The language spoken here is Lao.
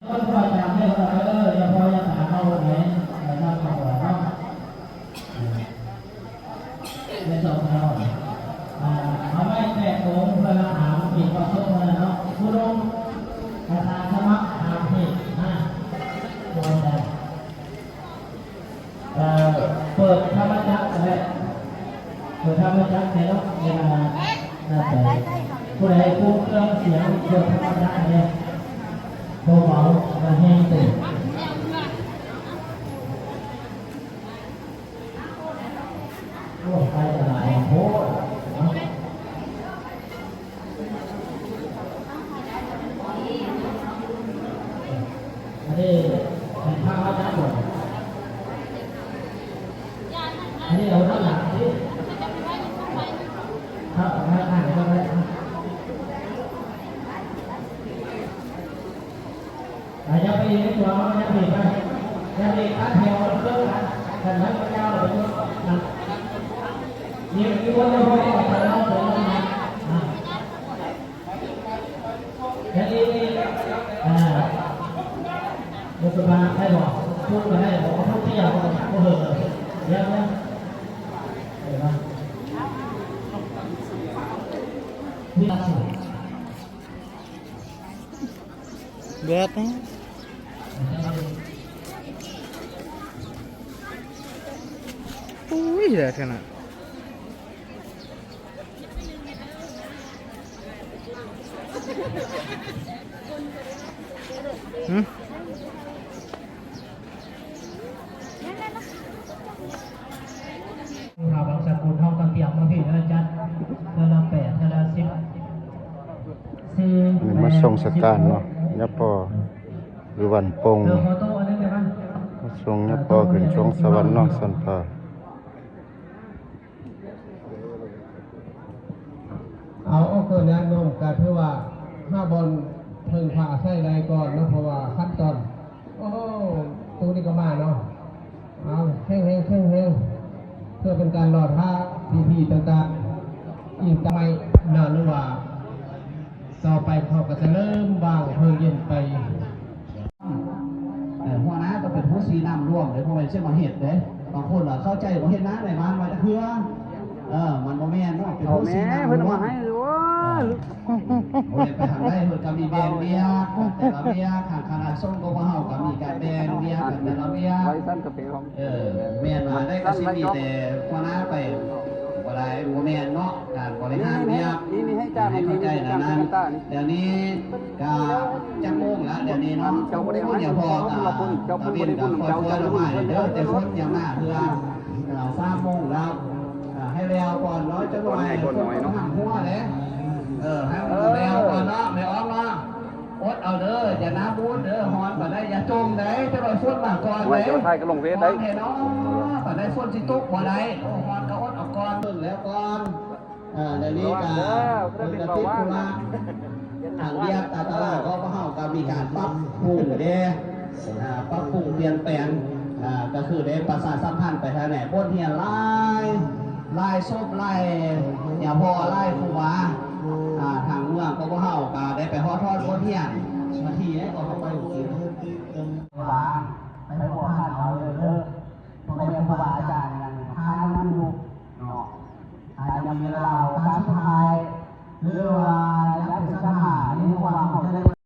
ຄອຍຕາມເດີ ເອີ ຢ່າພໍຢ່າຕາມເຮົາເລີຍ ເອີ ນຳເຂົ້າເນາະ ເອີ ໃນສອງເຮົາ ອ່າ ເອົາໄມ້ແປດໂມງເພື່ອຖາມເຂດປະສົງຫັ້ນນະເນາະ ຜູ້ລົງກະສາດສະໝັກຖາມເຂດນະ ໂດຍ ເອີ ເປີດທຳມະຈັກກະໄດ້ ເປີດທຳມະຈັກກະໄດ້ເນາະ ເວລານັ້ນໄປ ຜູ້ໃດຄຸມເຄື່ອງສຽງເປີດທຳມະຈັກກະໄດ້ ເບົາໆ ແລ້ວແຮງເຕີບ ໂອ້ ໄຟກະຫຼາຍໂພດເນາະ. ອັນນີ້ໃຫ້ພະມາຈັບບໍ່? ອັນນີ້ເອົາທາງຫຼັງຊິ ເອົາທາງຫຼັງກໍໄດ້. ອ່າ ຢ່າໄປອີກໃນຕົວເຮົາ ຢ່າໄປອີກໄປ ຢ່າໄປອີກ ຕັດແຖວເບິ່ງກັນ ຄັນມັນຍາວແລ້ວໄປຢູ່ນຳ ມີ ມີຄົນເຮົາອອກໄປເອົາຕົວເຮົານະ ອ່າ ຢ່າອີກ ອ່າ ບໍ່ສະບາຍໄດ້ບໍ່? ພູດກໍໄດ້ບໍ່? ເອົາພູດທີ່ຍາວກວ່າ ບໍ່ເຫິງເລີຍ ດຽວນະ ເຫັນບໍ່? ມີ ແບດນີ້ ໂອ້ຍ ແດດຂະໜາດ ຫື ຊາວບັງສະກຸນເຮົາກະກຽມມາພີ້ເດີ ຈັດເທື່ອລະແປດ ເທື່ອລະສິບ ສີ່ ມາສົ່ງສະການເນາະ ຍາພໍ່ ຢູ່ບ້ານໂປ່ງ ມາສົ່ງຍາພໍ່ຂຶ້ນສວງສະຫວັນເນາະ ສັນພາ. ເອົາ ເອົາ ເກີດຍາດໂຍມກະຖືວ່າຫາບ່ອນເພິ່ງພາອາໄສໄດ້ກ່ອນເນາະ ເພາະວ່າຂັ້ນຕອນ ໂອ້ ຕູ້ນີ້ກໍມາເນາະ ເອົາ ແຂງແຮງ ແຂງແຮງ ເພື່ອເປັນການລໍຖ້າພິທີຕ່າງໆ ອີກຈັກໜ້ອຍເນາະ ຫຼືວ່າຕໍ່ໄປເຂົາກໍຈະເລີ່ມວາງເພິ່ງເຢັນໄປ. ເອີ ຫົວໜ້າກໍເປັນຜູ້ຊີ້ນຳລວມເດ້ ບໍ່ແມ່ນຊິມາເຮັດເດ້ ບາງຄົນວ່າເຂົ້າໃຈບໍ່ເຮັດນາໃນບ້ານວ່າຈັກເທື່ອ ເອີ ມັນບໍ່ແມ່ນເນາະ ເປັນຜູ້ຊີ້ນຳລວມ ເພິ່ນເອົາມາໃຫ້ ໂອ້ຍ ເອີ ບໍ່ໄດ້ໄປທາງໃດ ເພິ່ນກໍມີແບ່ງວຽກກັນແຕ່ລະວຽກ ທາງຄະນະສົງຂອງພວກເຮົາກໍມີການແບ່ງວຽກກັນແຕ່ລະວຽກ ເອີ ແມ່ນວ່າໄດ້ກະຊິມີແຕ່ຫົວໜ້າໄປ ບໍ່ໄດ້ ບໍ່ແມ່ນເນາະ ການບໍລິຫານວຽກ ໃຫ້ເຂົ້າໃຈແນວນັ້ນ ດຽວນີ້ ກະຈັກໂມງລະດຽວນີ້ເນາະ? ໂອ້ຍ ດຽວພໍກະຕາເວັນກະຄ່ອຍໆລົງມາເດີ ແຕ່ຝົນຍັງໜ້າເຮືອ ເອີ ສາມໂມງລະ ເອີ ໃຫ້ແລ້ວກ່ອນເນາະ ຈັກໜ້ອຍຝົນກໍຫ້າມຫົວເດ້ ເອີ ໃຫ້ມັນແລ້ວກ່ອນເນາະ ແມ່ອອກເນາະ ອົດເອົາເດີ ຢ່າໜ້າບູດເດີ ຮ້ອນປານໃດຢ່າຈົ່ມໃດ ຈັກໜ້ອຍຝົນມາກ່ອນເດ້ ເຈົ້າຖ່າຍກໍລົງເຟສໄດ້ ຮ້ອນແທ້ເນາະ ປານໃດຝົນຊິຕົກບໍ່ໄດ້ ຮ້ອນກໍອົດເອົາກ່ອນ ເບິ່ງແລ້ວກ່ອນ. ອ່າ ດຽວນີ້ກະເພິ່ນກະຕິດທຸລະ ທາງວຽກການຕະຫຼາດຂອງພວກເຮົາກະມີການປັບປຸງເດ້ ອ່າ ປັບປຸງປ່ຽນແປງ ອ່າ ກະຄືໄດ້ປະຊາສຳພັນໄປທາງແໜ່ ບົດຮຽນຫຼາຍ ຫຼາຍສົບ ຫຼາຍຍາພໍ່ ຫຼາຍຄູບາ ອ່າ ທາງເມືອງຂອງພວກເຮົາກະໄດ້ໄປຮອດທອດບົດຮຽນ ມາທີ່ໃດກໍເຂົ້າໄປ ວ່າ ໄປພົວພັນເອົາເລີຍເດີ ພໍ່ແມ່ຄູບາອາຈານຫຍັງ ພານຳຢູ່ເນາະ ອາດຈະມີເວລາໂອກາດສຸດທ້າຍ ຫຼືວ່າຢາກເປັນສັດທາ ໃນຄວາມເຂົ້າໃຈ